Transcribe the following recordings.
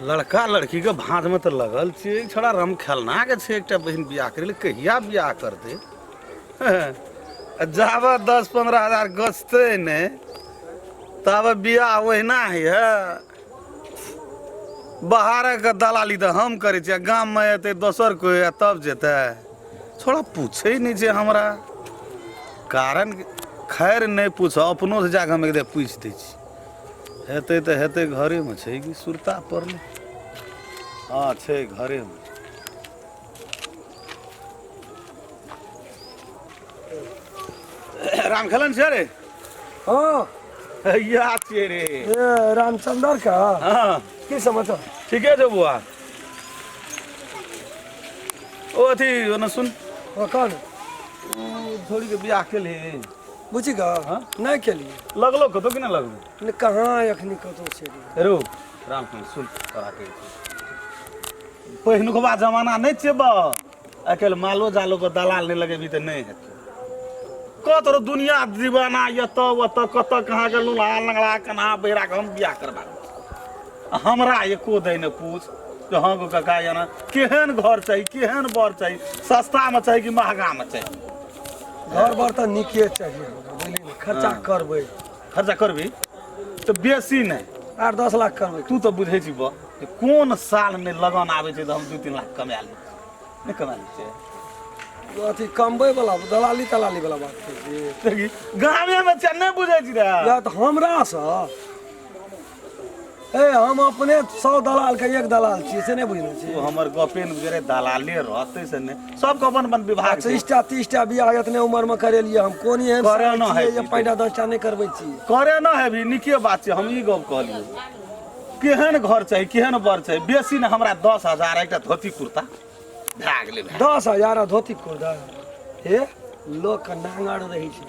लड़का लड़कीके भाँजमे तऽ लगल छियै, छोड़ा रम खेलनाके छै। एकटा बहिन बियाह करै लए कहिया बियाह करतै? जाबे 10-15 हजार गछतै नहि ताबे बियाह ओहिना होइए। बाहरके दलाली तऽ हम करै छियै, गाममे एतै दोसर कोइ आ तब जेतै। छोड़ा पूछै नहि छै हमरा कारण। खैर नहि पूछ, अपनोसँ जाकऽ हम एक बेर पूछि दै छी। हेतै तऽ हेतै। घरेमे छै कि सुरता पड़लै? हँ, छै घरेमे। रामखेलन छै रे? हाँ। या छियै रे। ए, रामचंद्र का? हाँ। की समाचार? ठीके छौ बौआ। ओ अथी ओना सुन। हाँ, कौन? ओ छोड़ीके बियाह केलही? बुझी गा? हाँ? नहीं केलिए। लगलो कतौ कि नहि लगलो? ने, कहाँ अखनी कतौ से। रो राम सुन, तोरा कहै छी, पहिनुकबा जमाना नहि छै बा। आइ काल्हि मालो जालो के दलाल नहि लगेबी तऽ नहि हेतै। कत तोरो दुनिया दीवाना, एतऽ ओतऽ कतऽ कहाँ के लूल्हा लंगड़ा कन्हा बहिरा के हम बियाह करबा। हमरा एको दै ने पूछ जे हँ गो काका, एना केहन घर चाही, केहन बर चाही, सस्तामे चाही कि महगामे चाही? घर बर तऽ नीके चाहिए हमरा, बुझली ने? खर्चा हाँ। करबै। खर्चा करबी तऽ बेसी नहि। 8-10 लाख करबै। तू तऽ बुझै छी बा जे कोन साल नहि लगन आबै छै तऽ हम 2-3 लाख कमा लै छी। नहि कमा लै छियै? अथी कमबै वाला दलाली तलाली वाला बात करै छी? देखी, गामेमे छै, नहि बुझै छी रे। या तऽ हमरा सँ ए हम अपने 100 दलाल के एक दलाल छियै, से नहि बुझने छी? तू हमर गपे ने बुझे रे। दलाले रहतै से नहि, सबके अपन अपन विभाग छै। 30टा 30टा बियाह एतने उमर मे करेलियै हम। कोन एहन करे साल न छियै जे हेबी। 5टा 10टा नहि करबै छी? करे न हेबी, नीके बात छै। हम ई गप कहलियै, केहन घर चाही, केहन बर चाही? बेसी ने, हमरा 10,000, एकटा धोती कुर्ता भए गेलै, भए। 10,000 आ धोती कुर्ता? हे, लोक के नांगर रहै छै,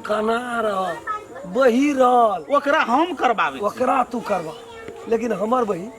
कना रहल, बही रहल। ओकरा हम करबाबै छी। ओकरा तू करबा, लेकिन हमर बहिन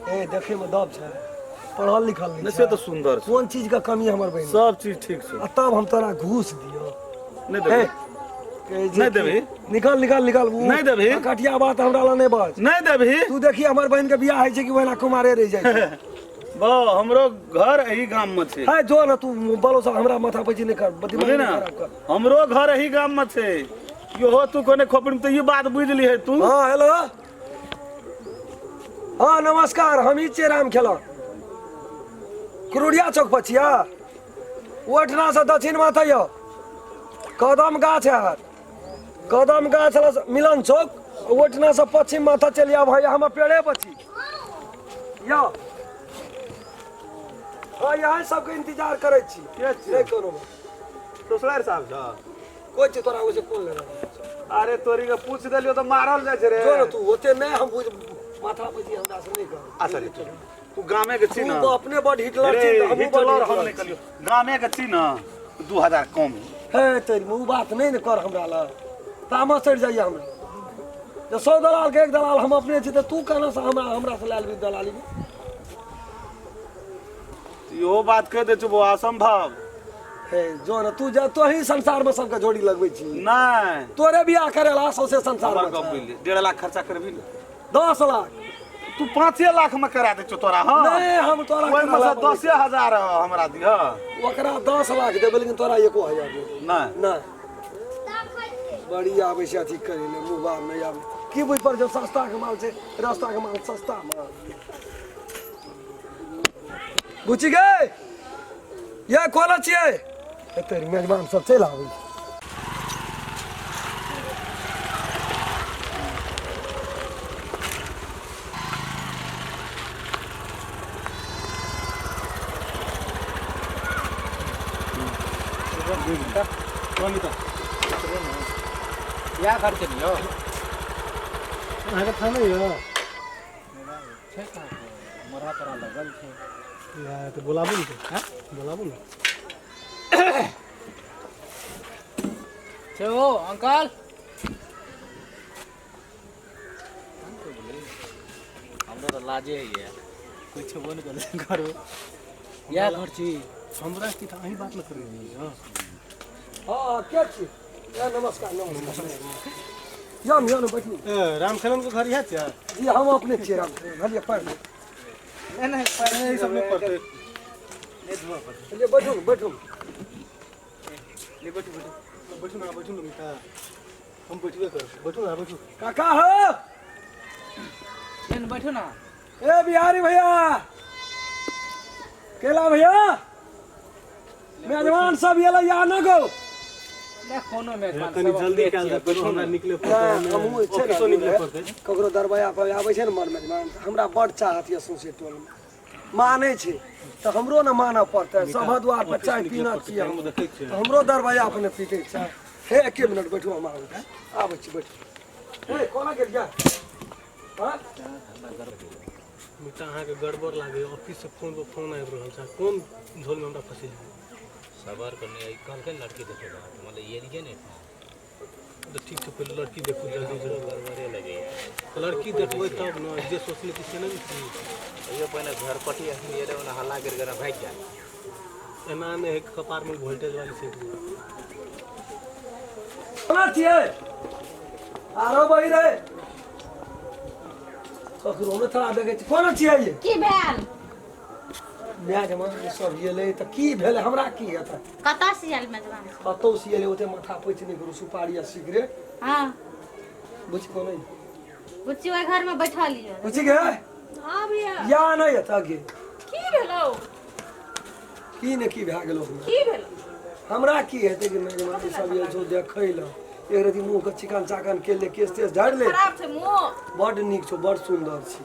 ए देखे में दब छै, पढ़ल लिखल नहि नहि से छै। तऽ सुन्दर छै। कोन चीज के कमी हमर बहिन में? सब चीज ठीक छै। आ तब हम तोरा घूस दियौ? नहि हे, देबही? कहै छै नहि कि देबही? निकल निकल निकल। नहि देबही? कटिया बात हमरा लग नहि बाज। नहि देबही? तू देखी, हमर बहिन के बियाह होइ छै कि ओहिना कुमारे रहि जाइ छै। बौ, हमरो घर एही गाम में छै। है जो ने तू बलो सब हमरा माथा पैची नहि कर, दिमाग बुझली नहि ने? खराब कर। हमरो घर एही गाम में छै। इहो तू कोने खोपड़ी में तऽ ई बात बुझि लिहे तू। हाँ, हेलो, हाँ नमस्कार, हम ही छियै राम खेला, कुरुड़िया चौक पर छियै। ओहिठिना से दक्षिण माथे यौ कदम गाछ है, कदम गाछ लग मिलन चौक, ओहिठिना से पश्चिम माथा चलि आब। भैया, हम पेड़े पर छी यौ। हाँ, यहाँ सबके इंतजार करै छी। के छियै? नहि कोनो बात। ससुरारि साहब छ? कोइ छै तोरा ओइसे कोन लेना? अरे तोरी के पूछ देलियो तऽ मारल जाइ छै रे। जो ने तू, ओते नहि हम बुझ, माथा पैची हमरा से नहि कर। अच्छा रे, तू गामे के छी तू ने? अपने बड हिटलर रे छी तऽ हमहूँ बड हिटलर हम हिटलर नहि छी। कहलियो, गामे के छी ने, 2000 कम। हे तेरी, ओ बात नहि ने कर हमरा लग, तामस चढ़ि जाइए हमरा। जे 100 दलाल के एक दलाल हम अपने छी तऽ तू केना से हमरा हमरा से लए लेबही दलाली? इहो बात कहि दै छौ बौआ, असम्भव। हे जो ने तू, जा तोही संसार में सबके जोड़ी लगबै छी। नहि। तोरे बियाह करेला सौंसे संसार हमर में गप छै। बुझि ले, 1.5 लाख खर्चा करबी ने? 10 लाख। तू 5 लाख में करा दै छौ तोरा। हाँ। नहि, हम तोरा ओहिमे करा से 10,000 हमरा दिह। ओकरा 10 लाख देबै, लेकिन तोरा 1 हजार नहि देबै। नहि। नहि, बड़ी आबै छै अथी करै ले, मुँह बार नहि आबै। की बुझि पड़ छै? सस्ता के माल छै, रास्ता के माल, सस्ता माल। बुझि गे, ये कोना छियै? एते मेजबान सब चलि आबै छै। इएह घर के लियौ। अहाँके थाना यऽ? छै कहाँ? मोरा तोरा लगल छै। या तऽ बोलाबू ने। हँ? बोलाबू ने। छै ओ अंकल। हमरो तऽ लाजे होइए, कुछ छेबो नहि करै करू। इएह घर छी। हमरा की तऽ अहीं बात ने करै रहियै। हँ, के छी? ए, नमस्कार नमस्कार, यौ ने, यौ ने, बैठू। राम खेलन के घर इएह छियै? जी, हम अपने छियै राम। भलिए पढ़। नहि नहि ई सब नहि पड़तै। नहि धोअ पड़तै। ले बैठू बैठू। ले बैठू बैठू। बैठू ना, बैठू ना मिता, हम बैठबे करब। बैठू ना, बैठू। काका हो। ले ने बैठू ना। ए बिहारी भैया, केला भैया, मेजबान सब ये या न गो। ले कोनो मेजबान कनी सब जल्दी अपने कयल छियै, जाय, बैठू हमरा ने। निकले नहि, पड़तै, हमहूँ छै ने, ऑफिसो निकले पड़तै। ककरो दरवाजा पर आबै छै ने मर मेजबान, तऽ हमरा बड़ चाहत यऽ सौंसे टोलमे मानै छै, तऽ हमरो ने मानऽ पड़तै। सभक द्वार पर चाय पीना छियै हम, देखै छियै। तऽ हमरो दरवाजा पर ने पीतै चाय। हे एके मिनट बैठू, हम आबै छी, आबै छी, बैठू। हे कोना गेलियै? हँ मिता, अहाँके गड़बड़ लागैए। ऑफिस से फोन पर फोन आबि रहल छै। कोन झोलमे हमरा फँसेलियै? सबर करने कहलकै लड़की देखे ला, मतलब एलियै ने। तऽ ठीक छै, पहिले लड़की देखू जल्दी जल्दी। गड़बड़े लगैए। लड़की देखबै तब ने, जे सोचने छी से नहि ने छी। तैयो पहिने घर पटी अखन एलै, ओना हल्ला करि कऽ भागि गेल। एना नहि है, कपारमे वोल्टेज वाली सेट। कोना छियै? आरो बही रे, ककरो ने थोड़ा देखै छी। कोना छियै ये? की भेल? माय जमान सब एलै तऽ की भेलै, हमरा की हेतै? कतऽ से आयल मेजबान? कतौ से एलै, ओते माथा पैच नहि करू। सुपारी आ सिगरेट। हँ। बुझ कोनो बुच्ची ओहि घर में बैठल यऽ। बुझि गे? हाँ भैया। या नहि हेतै गे। की भेलौ? की ने की भए गेलौ हमरा। की भेलौ? हमरा की हेतै कि मेजबान सब एल छौ देखै लए। एक रति मुँह के चिकन चाकन केले, केश तेश झाड़ि ले। खराब छै मुँह? बड्ड नीक छौ, बड्ड सुन्दर छी,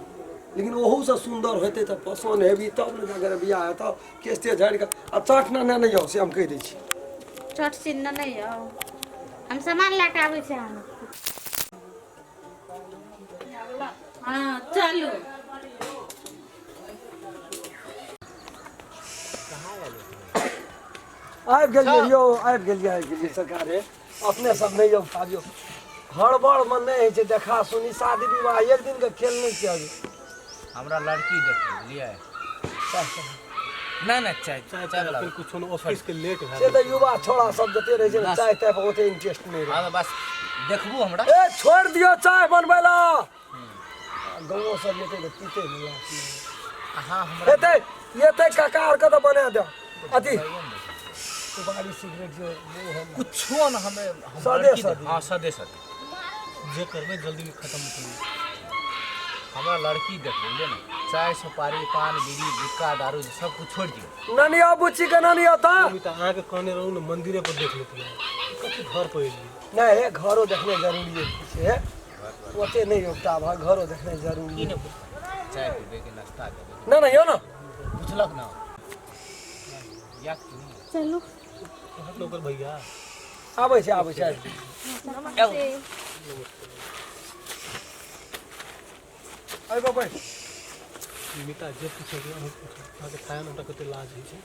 लेकिन ओहूसँ सुन्दर हेतै तऽ पसन्द हेबी तब ने जाकर बियाह हेतौ। केश तेश झाड़ि कऽ आ चटना ने नहि जाउ, से हम कहि दै छी। चट चिन्ह नहि यौ, हम सामान लए कऽ आबै छी हम। हँ चलू। आबि गेलियै यौ, आबि गेलियै, आबि गेलियै सरकारे। अपने सब नहि यौ आबियौ, हड़बड़ मे नहि होइ छै। देखा सुनी शादी विवाह एक दिन के खेल नहि छै अभी। हमरा लड़की देखू, बुझलियै? नहि नहि, चाय चाय चाय चाय कुछो नहि, ऑफिस के लेट भए से तऽ युवा छोड़ा सब जते रहै छै ने, चाय ताय पर ओते इंटरेस्ट नहि रहै। हँ, तऽ बस देखबू हमरा। ए छोड़ि दियौ चाय बनबै लए, गाँव सब जेतै तऽ पीतै ने लास्ट मे। अहाँ हमरा एतै एतै काका आरके तऽ बना दे अथी सुपारी सिगरेट जे वो हम कुछो न हमे हम सदे लड़की सदी। हाँ, सदे सदी। जे करबै जल्दी खत्म करू। हमरा लड़की देखबू, बुझलियै ने? चाय सुपारी पान बीड़ी गुटखा दारू सब कुछ छोड़ि दियौ। नानी आओ, बुच्ची के नानी आता। तऽ अहाँके कहने रहू ने, मंदिरे पर देख लेतियै, कथी घर पर एलियै? नहीं हे, घरो देखने जरूरी छै, ओते नहीं उपटा भा, घरो देखने जरूरी। की नहि पुछलक, चाय पीबै कि नाश्ता देबै? ना ना, यौ ना। पुछलक ना या कि नहि? चलू। अहाँके ओकर भैया आबै छै, आबै छै। नमस्ते। आबि बाबा। मिता, जे पूछैके अहाँ पूछू, अहाँके खायमे हमरा कते लाज होइ छै।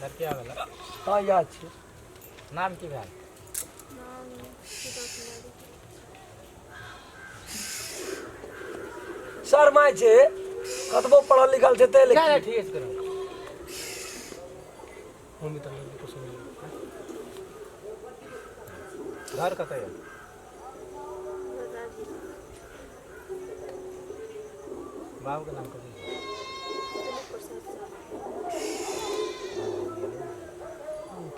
लड़की आबै ला। हाँ, याद छै। नाम की भेल? नाम सीता कुमारी। शरमाइ छै, कतबो पढ़ल लिखल छै तै नहि नहि लेकिन ठीक छै, करू। हम मिता, लड़की पसन्द नहीं। घर कतऽ यऽ? दादाजी। बाबूके नाम कथी छै? दिलीप प्रसाद साह।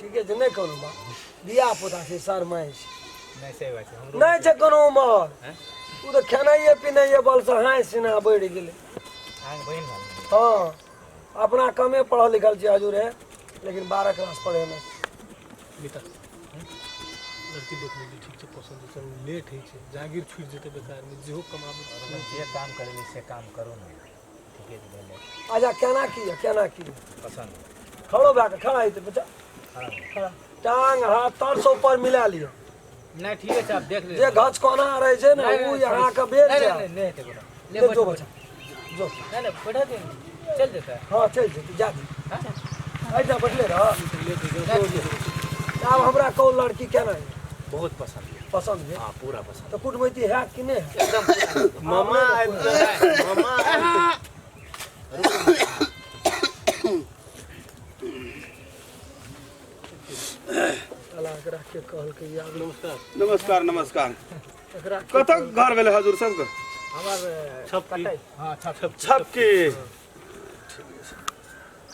ठीके छै, नहि कोनो बात, धिया पुता छै, शरमाइ छै। नहि, सही बात छै हमरो। नहि छै कोनो उमर। हैं? ओ तऽ खेनाइए पिनाइए बलसँ हाँसि सिना बढ़ि गेलै। अहाँके बहिन भेल? हँ, अपना कमे पढ़ल लिखल छै हजूरे, लेकिन 12 क्लास पढ़ेने छै। मिता, लड़की देख लेली, ठीक छै, पसन्द छै। चलू, लेट होइ छै, जागीर छूटि जेतै बेकारमे, जेहो कमाबै। जे काम करेबै से काम करू ने, ठीके छै, भेलै। अच्छा, केना की यऽ, केना की यऽ? पसन्द। खड़ो भए कऽ खड़ा हेतै बच्चा। खड़ा। खड़ा, टांग हाथ तरसँ ऊपर मिला लिअ। नहि, ठीके छै, आब देख जे ले। घचकोना रहै छै ने, ओ अहाँके बेच नहि। जायत। नहि नहि हेतै कोनो। ले ले बैठू, जो बैठू। बच्चा, जो। नहि नहि, बैठा दियौ ने, चलि जेतै। हँ, चलि जेतै, जा दी। एहिठाम बैठले रह। आब हमरा कहू, लड़की केना यऽ? बहुत पसंद यऽ। पसन्द भेल? हाँ, पूरा पसंद। तऽ कुटमैती हैत कि नहि हैत? एकदम पूरा। मामा आबि गेल, मामा आबि गेल। साला एकरा के कहलकै यार? नमस्कार। नमस्कार, नमस्कार। एकरा के कतऽ घर भेलै हजूर सबके? हमर छपकी। कटै हँ छप छपकी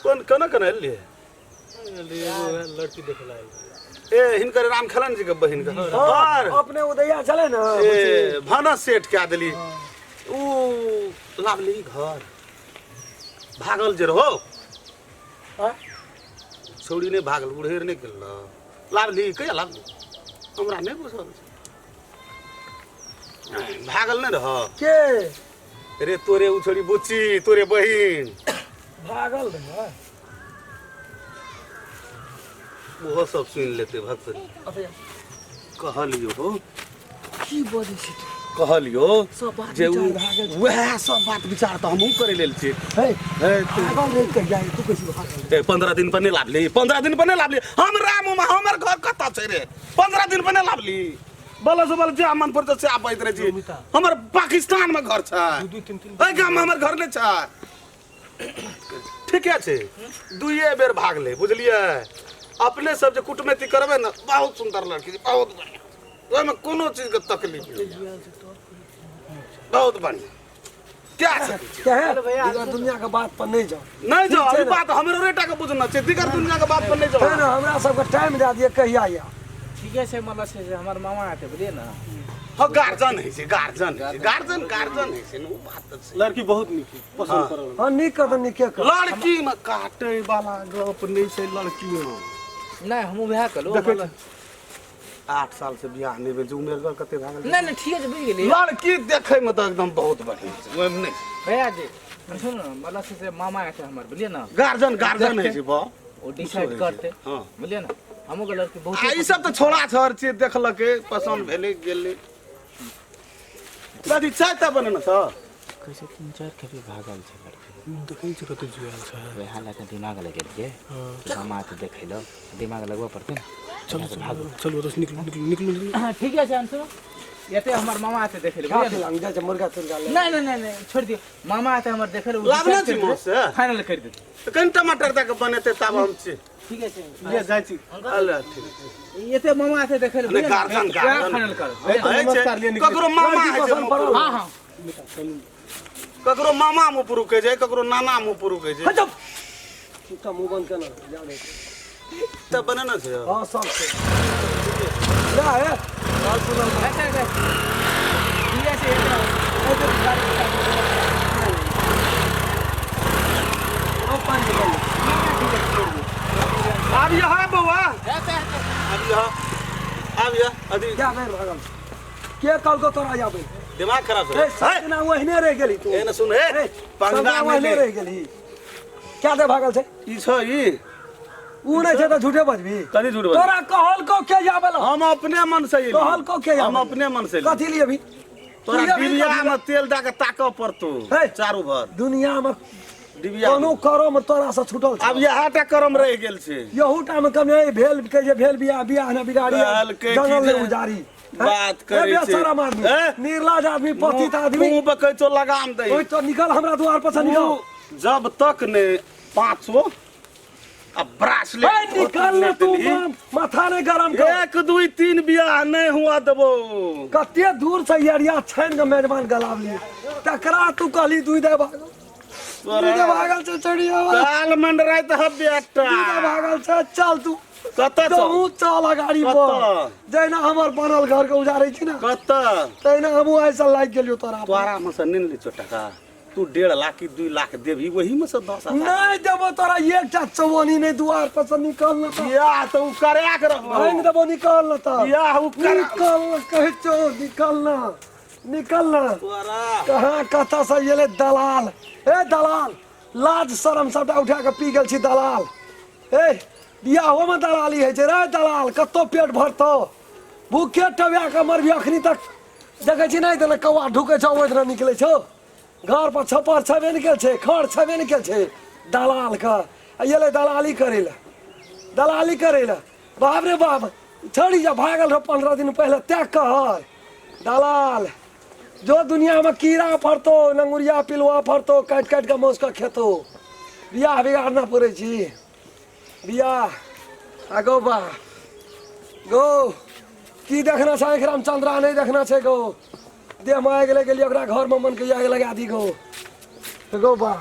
कोन केना केना एलियै एगो लड़की देखे ला आयल ए हिनकर राम खेलन जी के बहिन के हाँ, और अपने उदैया छलै ने ए भानस सेट कए देली ऊ लाभली घर भागल जे रहो हाँ? छौड़ी नहि भागल बुढ़ेर नहि गेल लाभली कहिया लाभली हमरा नहि बुझल छै भागल नहि रह के रे तोरे उ छोड़ी बुच्ची तोरे बहिन भागल रहै ओहो सब सुनि लेतै भक्त अरे कहलियो हो की बजै छी तू कहलियो सब बात जे उ विचार भए गेल छै। वएह सब बात विचार तऽ हमहूँ करै लेल छियै हे हे तू भागल रहै कहिया तू कैसे भागल ए 15 दिन पर नहि लाभली 15 दिन पर नहि लाभली हमरा मुँहमे हमर घर कतऽ छै रे 15 दिन पर नहि लाभली बल से बल जे मन पर से आबैत रहै छी हमर पाकिस्तान में घर छै दू दू तीन तीन एहि गाममे हमर घर नहि छै ठीके छै दुइए बेर भागलै बुझलियै अपने सब जे कुटमैती करबै ने बहुत सुन्दर लड़की छै बहुत बढ़िआँ ओहिमे कोनो चीजके तकलीफ नहि बहुत बढ़िआँ क्या सकै छी क्या है दिगर दुनिया के बात पर नहीं जाओ नहि जाओ ठीक छै अभी ने? बात हमरो रेटा के बुझना छै दिगर दुनिया के बात पर नहि है जाओ ना हमरा सबके टाइम दए दिअ कहिया या ठीके छै मतलब छै जे हमर मामा आते बुझलियै ने हँ गार्जन होइ छै गार्जन होइ छै गार्जन गार्जन होइ छै ने ओ बात तऽ छै लड़की बहुत नीक है पसंद हाँ। करल हाँ नीक कर तऽ नीके कर लड़की में काटे वाला गप नहि छै लड़की में नहि हमहूँ वएह कहलहुँ देखै मतलब- 8 साल से बियाह नहि भेल छै उमेर कते भए गेल नहि नहि ठीके छै बुझि गेलियै लड़की देखै में तऽ एकदम बहुत बढ़िआँ छै ओहिमे नहि छै। भैया जी सुन ने मतलब छै से मामा आते हमर बुझलियै ने गार्जन गार्जन होइ छै बा ओ डिसाइड करते हँ बुझलियै ने हमहूँ के लड़की बहुत आ ई सब तऽ छोड़ा छर छियै देखलकै पसन्द भेलै गेलै दादी चाय ताय बनेने छह कैसे तीन चारि खेपी भागल छै लड़की देखै छी कते जुआल छै वएह लए कऽ दिमाग लगेलियै कि मामा तऽ देखै लए दिमाग लगबऽ पड़तै ने चलू चलू चलू ओतऽसँ निकलू निकलू निकलू निकलू हाँ ठीके छै अंशु एते हमर मामा आते देखे ले खा बुझलियै पी लांग जाइ छै मुर्गा तुर्गा ले ने? नहि नहि नहि नहि छोड़ि दियौ मामा आते हमर देखे ले लाबने छी माँ से? फाइनल करि देतै तऽ कनि टमाटर दए कऽ बनेतै तब हम छी ठीके छै ले जाइ छी अल्ला ठीक एते मामा आते देखे ले नहि बुझलियै ने? गार्जन वएह गार्जन फाइनल करत होइ छै। नमस्कार लिए निकलू। ककरो मामा लड़की होइ छै पसन्द पड़ल हाँ हाँ ककरो मामा मुँह पर रुकै छै ककरो नाना मुँह पर रुकै छै हट जाओ चुपचाप मुंह बंद केना जा दे तऽ बनेने छै हाँ सब छै जा हे बाल सुनल अच्छा अच्छा ठीके छै एते ओ पानि निकल आब यहाँ बौआ आब यहाँ आब यहाँ अभी क्या बेर भागल के कहलको तोरा जाबे दिमाग खराब ए छै सब दिना ओहिने रहि गेली तू ए ने सुन हे ए, पंगा सब दिना नहि ओहिने ले। रहि गेली क्या दे भागल छै ई छ ई ऊ नहि छै तऽ झूठे बजबी कथी झूठ बजबी? तोरा कहल को के जाबे ला हम अपने मन से एलियै। कहल को के जाबे हम अपने मन से एलियै। कथी लिए भी तोरा डिबिया में तेल दए के ताकऽ पड़तौ हे। चारू भर दुनिया में डिबिया कोनो करम तोरा से छूटल छै आब इएह टा करम रहि गेल छै यहू टा में कमे भेल के जे भेल बियाह बियाह ने बिगाड़ी कहलकै की जंगल ने जे उजारी बात करै छै। बेशरम आदमी हैं? निर्लाज आदमी पतित आदमी मुंह पर कहै छौ लगाम दही ओहि तो निकल हमरा द्वार पर से निकल तू जब तक ने पाँचो आ ब्रासलेट ए, निकल ने तू माथा ने गरम कर 1 2 3 बियाह नहीं हुआ देबो कते दूर से एरिया छानि के मेजबान गलावली तकरा तू कहली दुई दे भागल दुई दे भागल छै चढ़िया काल मंडराइत ह बेटा दुई दे भागल छै चल तू कतऽ चल तहूँ चल अगाड़ी पर कतऽ? जहिना हमर बनल घर के उजारै छी ने कतऽ तहिना हमहूँ ऐसा लागि गेलियो तोरा पर। तोरा में से नहीं लै छौ टका तू 1.5 लाख की 2 लाख देबही वही में से 10,000 नहीं देबो तोरा एकटा चौवनी नहीं दुआर पर से निकल न तऽ बियाह तऽ उ करा के रहबो भांगि देबो निकल न तऽ बियाह उ करा निकल न कहै छौ निकल न निकल न तोरा कहाँ कतऽ से एलै दलाल ए दलाल लाज शरम सबटा उठा कऽ पी गेल छी दलाल ए बियाहोमे दलाली होइ छै रे दलाल कतौ पेट भरतौ भूखे टबिया कऽ मरबी अखनी तक देखै छी नहि तऽ कौआ ढुकै छौ ओहि दिना निकलै छौ घर पर छप्पर छेबे नहि कयल छै खर छेबे नहि कयल छै दलालके आ एलै दलाली करै लए दलाली करै लए बाप रे बाप छोड़ी जा भागल रहो 15 दिन पहिले तैं कहर दलाल जो दुनियामे कीड़ा फड़तौ नंगुरिया पिलुआ फड़तौ काटि काटि कऽ मौसके खेतौ बियाह बिगाड़ना पड़ै छी बियाह आ गौ बा गौ की देखना छै आँखि रामचंद्रा नहि देखना छै गौ देह में आगि लागि गेलियै, ओकरा घरमे मन के आगि लगा दी गो। गो बा।